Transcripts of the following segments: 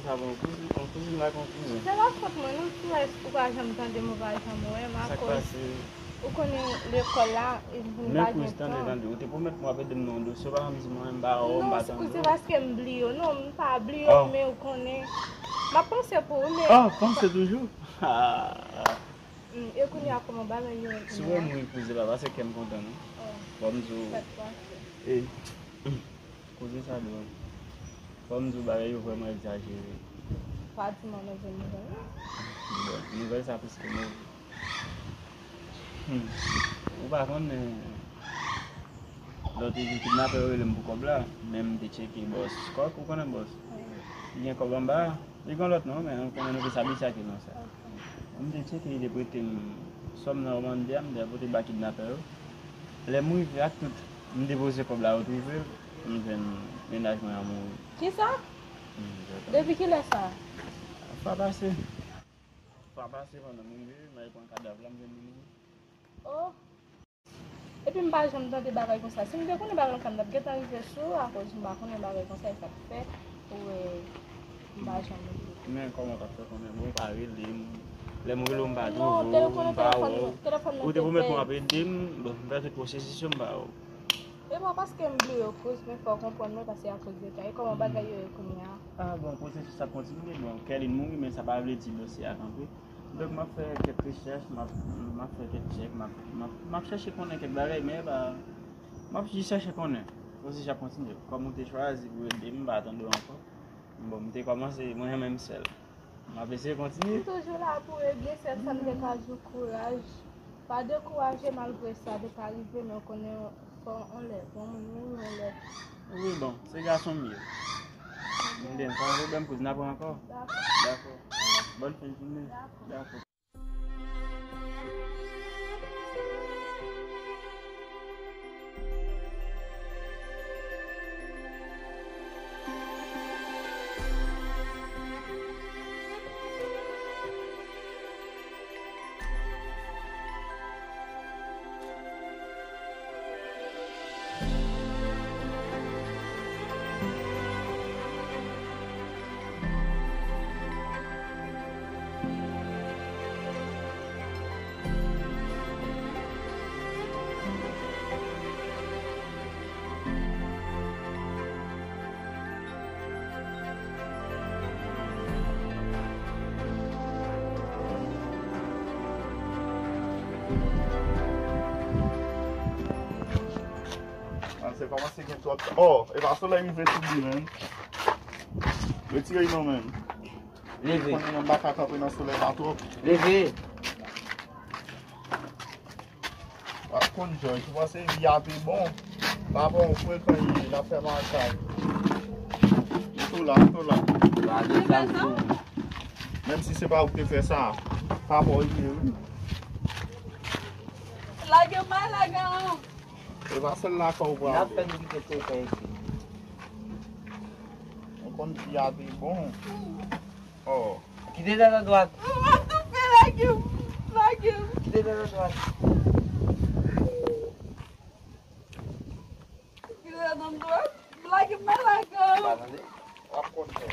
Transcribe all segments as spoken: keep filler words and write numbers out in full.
Sa bon, kouzin, on kouzin la, on kouzin. Se pa fòt mwen, non, si ou pa janm tande m, ou pa janm wè m, akoz ou konnen lekòl la, e vin pa gen tan. Men kouz, tande, tande, ou te pwomèt mwen w ap ede m nan yon dosye, ou pa janm di mwen, m pa wè w, m pa tande w. Non, se paske m bliye w. Non, m pa bliye w, men ou konnen. M ap panse pou ou, men. Ah, panse toujou? Ah. Mm, e kounye a, kòman bagay yo ye kounye a? Si w wè m ri, kouzin, pa paske kè m kontan, non. Oh. Fò m di w. Fèt pase. E, koze sa dwòl. Fò m di w, bagay yo vrèman egzajere. Pa di m anmède nouvèl, non. Bon, nouvèl sa plis ke move. Hmm. Ou pa konnen, lòt jou kidnapè yo rele m pou kòb la, men m te tcheke bòs Kòk, ou konnen bòs? Wi. Li gen kòb anba a, li gen lòt non, men ou konnen nou plis abitye ak non sa. M te tcheke, li te prete m sòm nan, ou mande a, m te pote ba kidnapè yo. Lè m rive ak tout, m depoze kòb la, yo twouve l, m jwenn mennaj mwen an mouri. Kisa? Mm, depi kilè sa? Fwa pase. Fwa pase pandan m rive, m al pran kadav la, m jwenn li mouri. Oh. Epi m pa janm tande bagay konsa. Si m te konnen bagay konsa, m t ap gentan rive sou ou, akoz m pa konnen bagay konsa, e sa k fè ou wè m pa janm rive. Men kòman w t ap fè konnen? Bon, ou pa rele m. Lè m rele w, m pa twouve w, m pa wè w. Ou te pwomèt mwen w ap ede m, bon, m fè tout pwosesis yo, m pa wè w. E pa paske m bliye w, kouz, men fò w konprann mwen, paske akoz de tan. E kòman bagay yo ye kounye a? Ah, bon, pwosesis ap kontinye. Bon, Kèlin mouri, men sa pa vle di dosye a kanpe. Donk, m ap fè kèk rechèch, m ap, m ap fè kèk tchèk, m ap, m ap, m ap chèche konnen kèk bagay, men e pa, m ap jis chèche konnen. Pwosesis ap kontinye. Kòm ou te chwazi pou ede m, m pa tande w ankò. Bon, m te kòmanse, mwen menm sèl. M ap eseye kontinye. M toujou la pou w, ebyen, sèl sa m te ka di w, kouraj. Pa dekouraje malgre sa te ka rive, men w konnen fò on lè, fò moun mouri on lè. Wi, bon, se gason m ye. M gen pa pwoblèm, kouzin, n ap wè ankò. Dakò. Dakò. Bòn fen jounen. Dakò. Dakò. Ah, se kòmanse gen twòp tan. Oh, e pa solèy rive sou li, menm. Retire li non, menm. Leve. Konnen nan makak antre nan solèy la twòp. Leve. W ap konn Jòj, ou panse vi a te bon? Papa w frekan ye, l ap fè makak. M tou la, m tou la. Gade sa m tou. Menm si se pa ou ki te fè sa, papa w ye, wi. Lage m, lage m. E pa sèl lakay ou prale. N ap fè nou kite frekan isit. Ou konn fi a te bon. Oh. Kite tèt a dwat. Mwen toufe, lage m, lage m. Kite tèt a dwat. Kite tèt a dwat. Lage m, lage m. Ou pa tande? W ap konn fè.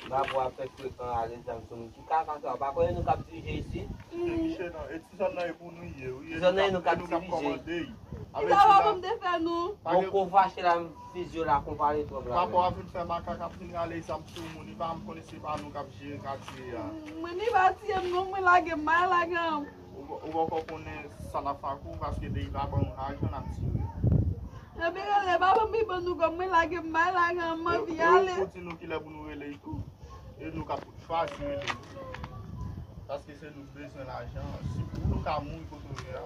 Bravo ap fè frekan ale zam sou moun. Ki kaka sa? Ou pa konnen nou k ap dirije isit? Se miche non. E ti zòn nan e pou nou ye, wi. Ti zòn nan e nou k ap dirije. Kisa w ap pou m te fè nou? Bon, kou fache la, m fizye w la, konpare twòp la. Papa w ap vin fè makak, ap vin rale zam sou moun. Li pa janm konnen se pa nou k ap jere katye a. Mwen, li pa tiye m non, mwen lage m, mwen lage m. Ou, ou poko konnen sa n ap fè ak ou, paske depi pa ban nou lajan, n ap tire. Epi rele papa m, li ban nou kòb, mwen lage m, mwen lage m, m anvi ale. E, e ou di nou kilè pou nou rele l tou. E nou k ap chwazi rele l. Paske se nou k bezwen lajan an. Si pou nou ka mouri kote w ye a.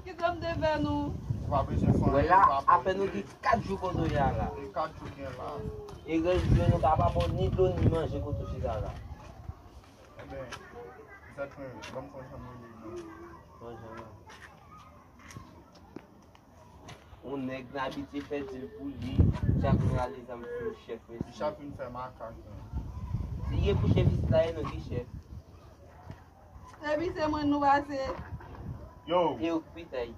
Kisa m te fè nou? Ou pa bezwen fè anyen, ou pa bezwen. Wè la, apèn nou gen kat jou kote w ye a la. E kat jou gen la. E rès jounen nou ka pa ba w ni dlo ni manje kote w chita la. Enben, zèt mwen, ban m konn jan mwen ye non. Konn jan non. Yon nèg n abitye fè dil pou li, chak moun rale zam sou chèf mesye. Li chak vin fè makak. Li ye pou chèf isit la, e nou ki chèf. Epi se mwen nou pase. Yo. E yo k pitay.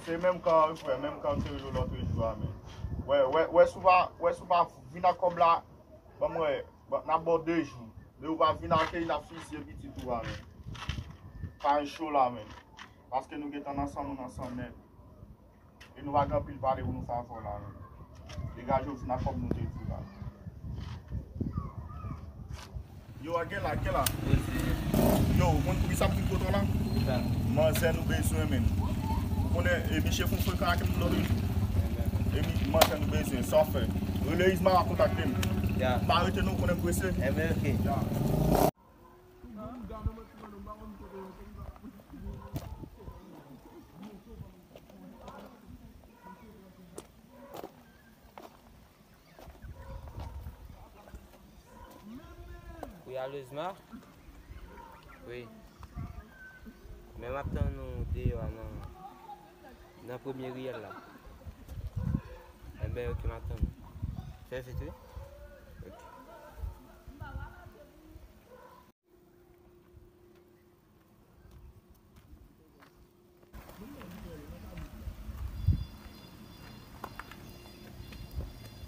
Se menm ka, frè, menm ka m te rele w lòt jou a, men. Wè, wè, wè, si w pa, wè, si w pa vin ak kòb la, ban m wè, ban, n ap ba w de jou. Men ou pa vin ak li, n ap fizye pitit ou a, men. Kay cho la, men. Paske nou gentan nan san moun ansanm nèt. E nou pa gen anpil pale pou nou fè avè w la, men. Degaje w vin ak kòb nou te di w la. Yo, a gen la, gen la. Yo, ou konn poukisa m vin kote w la? Manzè nou bezwen, men. Ou konnen, e, misye fout frekan ak m lòt jou. E mi-, manzè nou bezwen, sa w fè? Rele Isma, w a kontakte m. Ya. Pa rete non, ou konnen m prese. Enben, oke. Ya. Wi, alo, Isma? Wi. Men m ap tann ou deyò a nan, nan premye riyèl la. Enben, oke, m ap tann ou. Fè vit, wi. Oke.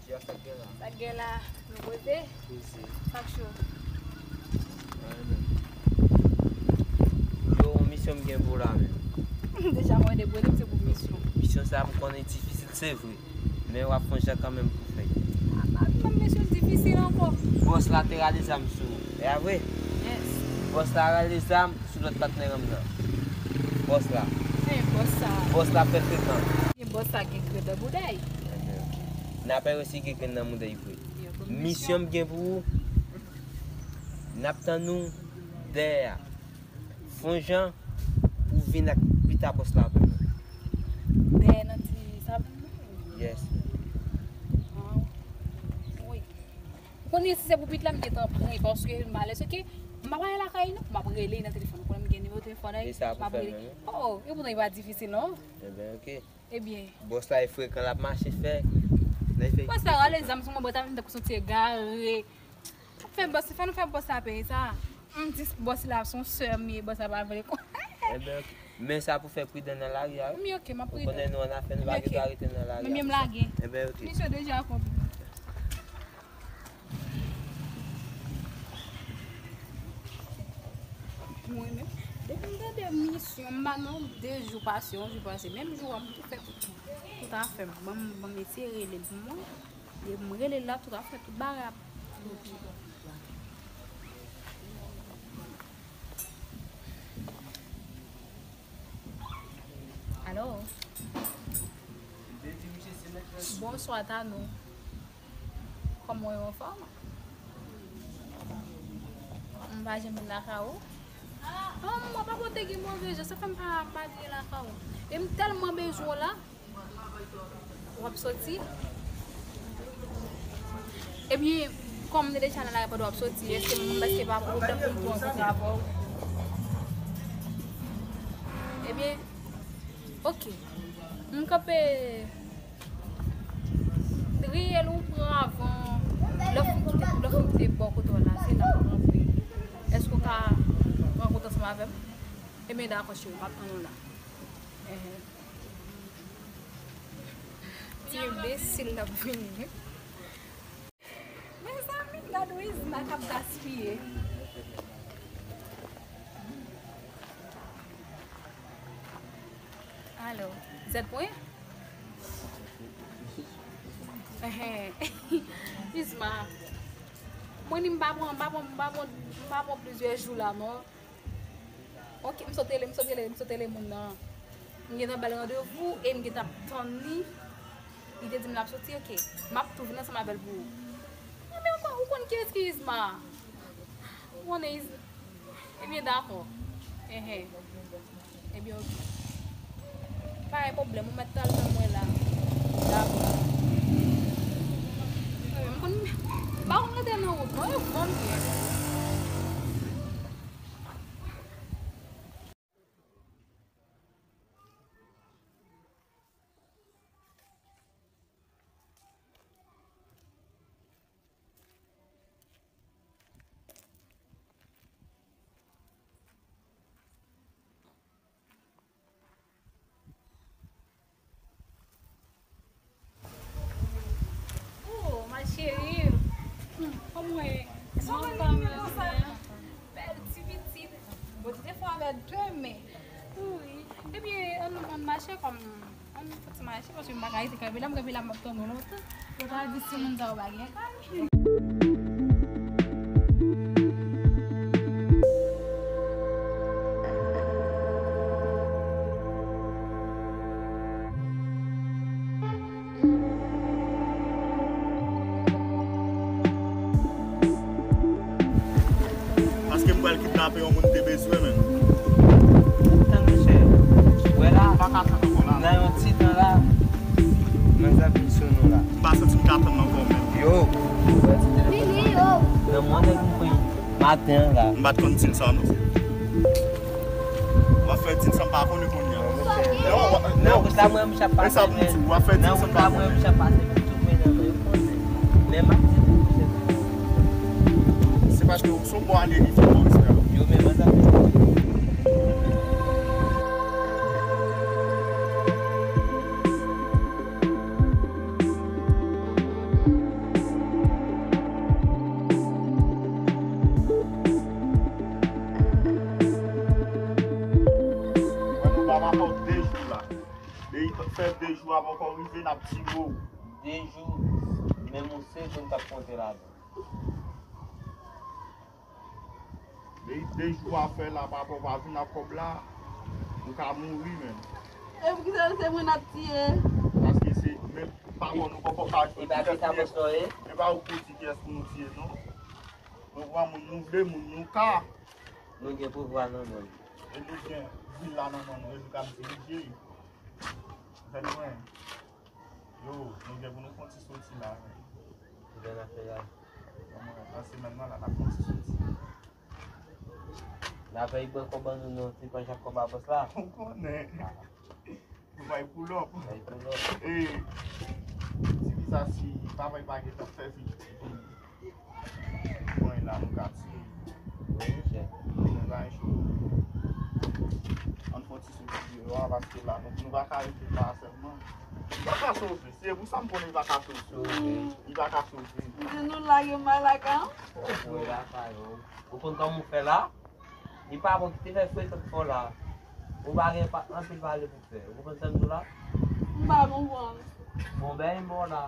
Tia, sa k gen la? Sa k gen la? Nou poze? Poze. Sa k cho? Anyen menm. Yo, yon misyon m gen pou w la menm. Deja mwen depoze m se pou misyon. Misyon sa a m konnen difisil, se vre. Men w ap fè yon jan kanmenm pou fè l. A pa menm mesye difisil ankò. Bòs la te rale zam sou ou. E a vre? Yes. Bòs la rale zam sou lòt patnè m nan. Bòs la. Men bòs sa. Bòs la fè frekan. Gen bòs sa gen grenn nan mouda l. N ap wè si gen grenn nan mouda l vre. Misyon m gen pou ou. N ap tann ou dèyè a. Fè yon jan pou vin ak pita bòs la avè mwen. Dèyè nan ti savèn nan? Yes. Ah, wi. Ou konnen si se pou pita m gentan pran, paske m alèz ke m pa pale lakay non, m ap rele nan telefòn. Ou konnen m gen nimewo telefòn li, m ap rele. Oh, e poutan li pa difisil non. Enben, oke. Ebyen. Bòs la e frekan, l ap mache fè. Bòs la rale zam sou mwen, bòs la vin tankou se yon ti egare. Fè bòs, fè nou fè bòs la peye sa. M di bòs la se yon sè m ye, bòs la pa vle konnen. Enben, oke. Men sa pou fè pridan nan lari a, wi. M oke, m ap pridan. Ou konnen nou an afè, nou pa gen dwa rete nan lari a konsa. Men m lage. Enben, oke. Misyon deja akonpli. Mwen menm, depi m tande misyon, m ba nou de jou pase, yon jou pase. Menm jou a, m tou fè tout, tout afè m. Ban m, ban m eseye rele l pou mwen. E m rele l la, tout afè, tout bagay ap. Alo? Bonswa, Tano. Kòman w ye, anfòm? M pa janm vin lakay ou. Ah, mwen pa pote gen move jan, sa fè m pa, pa vin lakay ou. E m tèlman bezwen w la. W ap soti? Ebyen, kòm m te deja nan lari pandan w ap soti, èske m, èske pa pwoblèm pou m pran kontra avè w? Ebyen, oke. M kanpe riyèl ou pran avan lè w fin kite, lè w fin kite bò kote w la, se la w kanpe. Èske w ka rankontre ansanm avè m? Ebyen, dakò, cheri, m ap tann ou la. Enhen. Ti enbesil l ap vini. Mezanmi, gad Wisma k ap gaspiye. Alo, zèt pwen? Enhen. Wisma. Mwen ni m pa pran, m pa pran, m pa pran, m pa pran plizyè jou la, non. Ok, m sot rele, m sot rele, m sot rele moun nan. M gentan ba l randevou e m gentan ap tann li. Li te di m l ap soti, ok. M ap tou vin ansanm avè l pou ou. Anben, ou konn, ou konn kiyès ki Isma? Ou konnen Is-, ebyen, dakò. Enhen. Ebyen, ok. Pa gen pwoblèm, ou mèt al nan mwen la. Dakò. Mwen menm, m konn, m pa konn rete nan wout, non, e van m ye. Mwen, sa w pral gen konsa? Bèl ti pitit. Bondye te fè w avè de men. Wi. Ebyen, ann, ann mache kòm, ann fè ti mache, paske m pa ka rete kanpe la, m kanpe la, m ap tann ou lontan. Yo ta di timoun sa yo pa gen kay. Paske m pral kidnape yon moun m te bezwen menm. Tann monchè. Wè la, nan yon ti tan la, manzè ap vin sou nou la. M pa santi m ka tann ankò menm. Yo. Nan mwen menm m pran maten an la. M pa t konn di l sa non. W ap fè di l sa m pa konnen kounye a. Non, non, non, kounye a mwen menm m ap pase men. W ap fè di l sa m pa konnen. Mwen menm m ap di l, monchè. Se paske w se yon bon alye ki fè w respè. Yo menm, mwen sa. Mwen, nou pa rapò de jou la. Depi fè de jou a poko rive, n ap tire w. De jou, menm yon segonn p ap konte ladan. Depi de jou a fè la, papa w pa vin ak kòb la, nou ka mouri menm. E poukisa se mwen n ap tiye? Paske se menm pawòl nou poko ka jwe. E pa Pita Bòs nou ye? E pa ou pou di kiyès pou nou tiye non. Nou pran moun nou vle, moun nou ka. Nou gen pouvwa nan men nou. E nou gen vil la nan men nou, e nou k ap dirije. Ou fè nou wè? Yo, nou gen pou nou fè yon ti soti la. Ki jan n ap fè la? Kòman, nan semèn nan la, n ap fè yon ti soti. N ap fè yon kòb an nou non, se pa Jakòb a bòs la. Ou konnen. Ou bay pull up. Bay pull up. E, ti visa si papa pa gentan fè vit. Bon, e la nou ka tire. Wi, monchè. Men bagay cho. Ann fè yon ti soti deyò a, paske la, nou, nou pa ka rete la sèlman. Li pa ka sove. Se pou sa m konnen li pa ka sove. Sove. Li pa ka sove. Di nou lage m al lakay an. Ou konn kòman w fè la? Li pa bon, kite fè frekan fò la. Ou pa gen pa, anpil pale pou fè. Ou konprann sa m di w la? M pa konprann. Bon, bèy mò la.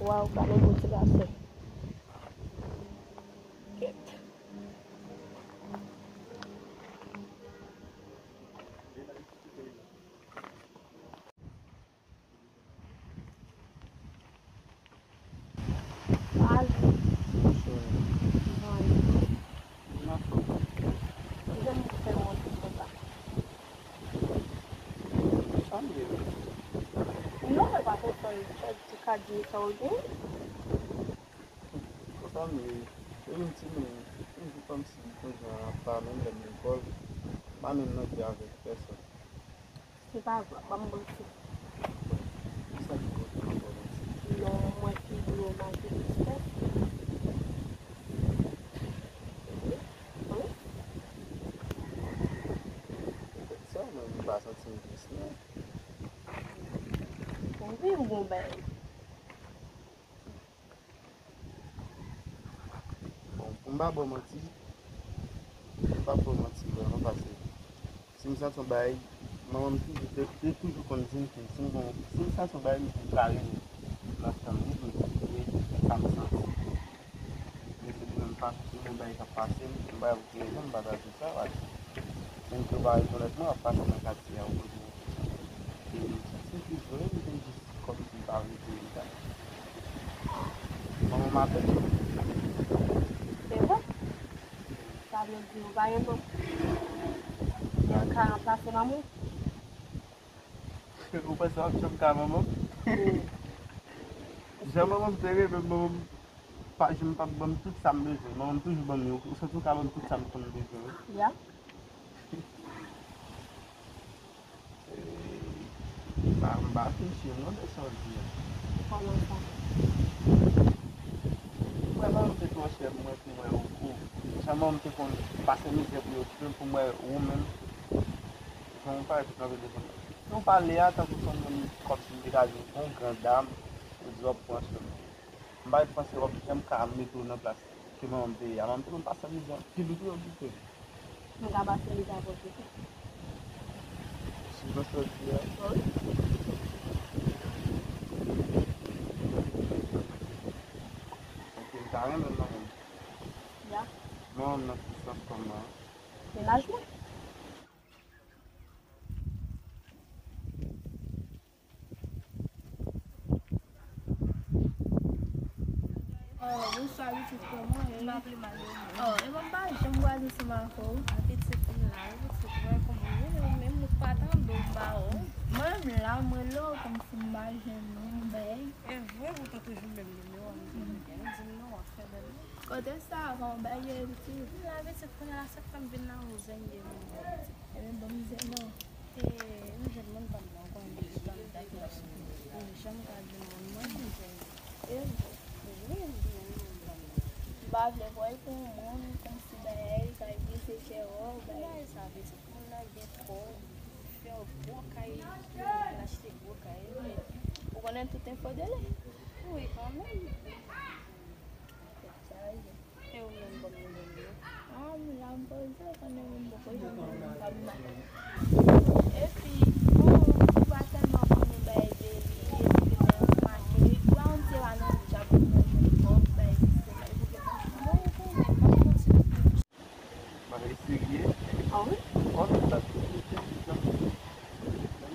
Waw, gade yon ti gason. Kèt. Al. Bonjou. Bonjou. Kijan m fè wont konsa? Sa m ye? Non, men pa konprann. Sa di ka di sa w gen? Konsa m ye. E m ti men, toujou kòmsi konjan ap pa menm lè m lekòl, m pa menm nan vi avèk pèsòn. Se pa vre, ban m manti. Kisa ki pote m ap ba w manti? Non, mwen ki di w manke respè. Wi. Sa menm m pa santi m tris non. Bon, wi, ou gon bèl. Bon, pou m pa ba w manti, m p ap ba w manti vrèman, paske si m santi yon bagay, manman m toujou te, te toujou konn di m ke si m gon, si m santi yon bagay, m ka rele nan chanm li pou l di m sa m santi. Men se li menm pa, si m gon bagay k ap pase m, m pa janm pataje sa, paske Menm ke w pa rekonèt mwen, w ap pase nan katye a, ou konnen. E m santi m pi jwe, m te jis kòmsi m pa vle di li sa. Manman m apèl. Se vre? Sa vle di ou pa gen manm? Ou ka ranplase manman w? Ou panse w ap janm ka manman m? Jan manman m te rele m, manman m pa janm p ap ban m tout sa m bezwen. Manman m toujou ban m yo. Ou santi w ka ban m tout sa m konn bezwen, wi. Ya. M pa, m pa afiche m non de sa w di a. Kòman sa? Vrèman, m te twò chè mwen pou mwen ou, ou. Jan manman m te konn pase mizè pou yo okipe m, pou mwen ou menm. Jan w pale, tout nan vide. Jan w pale a, tankou se yon moun kòmsi m te ka di w, se yon gran dam, ou di w ap pran swen m. M pa t panse w ap janm ka mete w nan plas ke manman m te ye a. Manman m te konn pase mizè anpil, wi, pou yo okipe m. M ka pase mizè avè w tou. Si w panse w di a. Wi. Ok, m ta renmen manman m. Ya. Manman m nan ki sans kòman? Mennaj mwen. Oh, bonswa, pitit, kòman w ye? M pa pi mal, e ou menm? Oh, e mwen pa janm gade ansanm avè w. A, pitit, m la, wi, pitit, mwen, kòman w ye? E ou menm, ou pa tande w, m pa wè w. Mwen menm la, mwen la, kòmsi m pa jwenn ou, bay. E vre, ou te toujou menm nimewo a, m te gen. Ou di m non, w ap fè bèl, non? Kote sa, kòman bagay yo ye, pitit? M la, pitit, kounye a la, sa k fè m vin la, ou zen ye, m bon, pitit. Ebyen, ban m zen non. E, m jwenn moun pa m nan, ou konnen depi tan dat la, m janm ka jwenn moun, mwen, m zen. E, wi, m jwenn moun pa m nan. M pa vle pran pou yon moun, kòmsi bagay, sa vin se kè, oh, bagay. Bagay sa, pitit, moun nan gen kòb, fè gwo kay, pou l achte gwo kay, wi. Ou konnen tout enfo de li? Wi, kanmenm. Sa rive. E ou menm, kòman w ye menm? Ah, m la, m poze, konnen moun poko janm wè m, m pa m la. Epi, bon, ou pa tèlman konnen bagay de li, epi ke nan ansanm ak li, ou pa konn si se pa nan wout, y ap pran kòb, bagay sistèm, epi ke pa. Bon, ou konnen, m ap kontinye. Bagay serye? Ah wi? Oh, tout sa ki serye, serye, serye.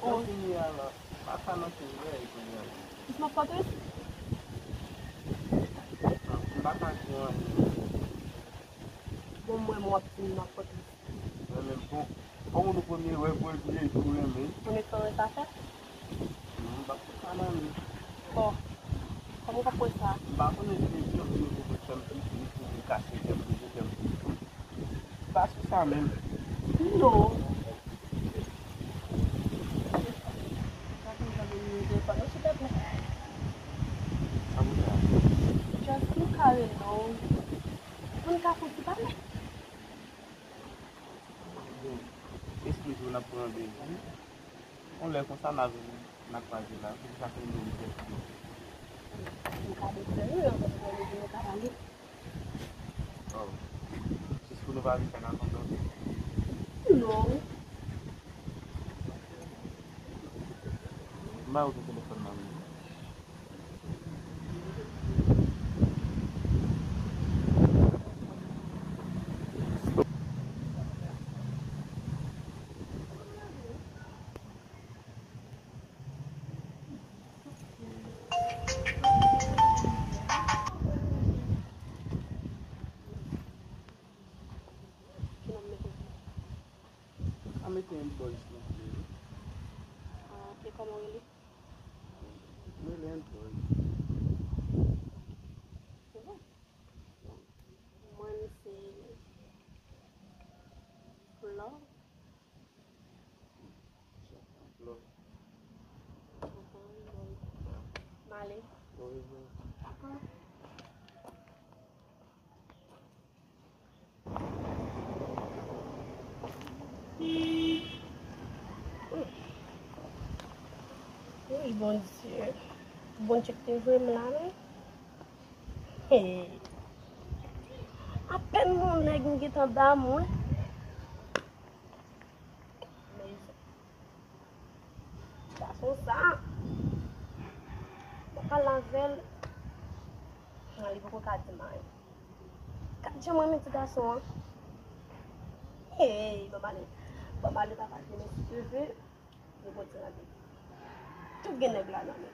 Oh. Sa fini a la. Pa ka nan kou vre, e kounye a. Jis m ap fò tris? Non, m pa ka di w anyen. Bon, mwen, mwen w ap di m m ap fò tris. Mwen menm, bon, kòm ou nou premye wè, pou l di epi w renmen. Ou met fè w sa fè? Non, m pa fè sa nan li. Bon, kòman w p ap wè sa? M pa konnen si se di yon moun pou fè m plis, li pou kase kè m, pou jete m. Pa sou sa menm. Non. Sa pou sa vin nou telefòn ou, silteplè? Sa pou sa? Just nou ka rele w. Pou n ka fè ti pale. Bon, eskize w, n ap pran randevou. Yon lè konsa, n a vin, n a kwaze la. Poukisa se nou menm ki fè ti pale? Nou ka deplore, anvan nou randevou, nou ka pale. Oh. Jis pou nou pa vin fè n al konprann. Non. M ba ou telefòn nan men. Ki non m mete? Ou ka mete Android si w vle, wi. Ah, ok, kòman w rele? M rele Android. Se bon. Mwen, se Flò. Flò. Mhm, bon. M ale. Bon, bon. Dakò. Wi, Bondye. Bondye ki te voye m la, non? Hey. Apèn yon nèg m gentan damou, wi. Mezon. Gason sa, mwen pale avè l. Non, li poko ka di m anyen. Gad jan m renmen ti gason an. Hey, ban m ale. Ban m ale papa, demen si Dye vle, nou kontinye ale. Tout gen nèg la nan men.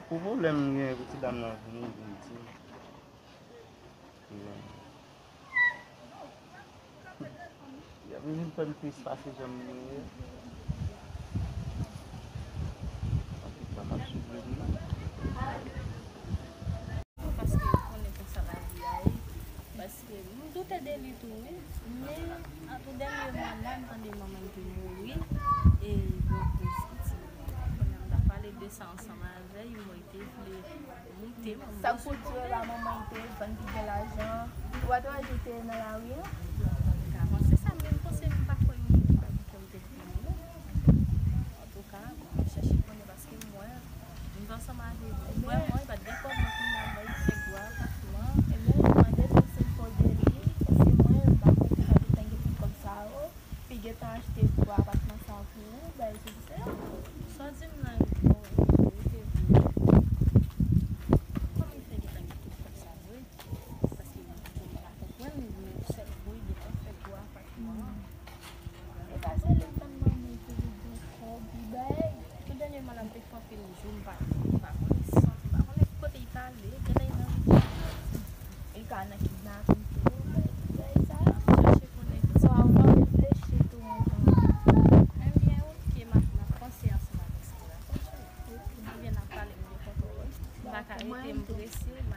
Pou pwoblèm m gen pou ti dam nan vini, vin di m. Li ap vin fè m tris pase jan m ye. Antouka, m ap swiv li. Paske ou konnen konsa lavi a ye. Paske m doute de li tou, wi. Men, a tou dènyèman la, m tande manman l te mouri. E, bon, kounye a m t ap pale de sa ansanm avè l, mwen te vle moute, mwen Sa k pou di la, manman l te vann pi gen lajan. Ou pa t wè li te nan lari, non? Ka panse sa, men m panse m pa kwè moun ki pa di ke m te vle mouri. Antouka, m ap chèche konnen paske m wè, m viv ansanm avè li. Vrèman, li pa t gen kòb, men kounye a, mwen, li fè gwo apatman. Ebyen, mande pou se fo de li, paske mwen, m pa kwè ke sa te gen tout kòb sa yo. Li gentan achte gwo apatman sa pou ou, bay sou se. Sa w di m nan, bon, ou te vle. Kòman li fè gentan gen tout kòb sa vre? Paske m pa konprann, men sèl gwo, li gentan fè gwo apatman an. E pa se li tann manmi ki li gen kòb, li bay. Tou dènyèman, l ap defann anpil jou, m pa, m pa konnen san, m pa konnen kote li t ale, genlè li nan Li ka nan kidnapin tou, bay tout bagay sa. Chache konnen. Sa w pa reflechi tou lontan. Ebyen, oke, m ap, m ap panse ansanm avèk sa w rakonte. Ebyen, n ap pale m de kòkòt. M pa ka rete, m prese.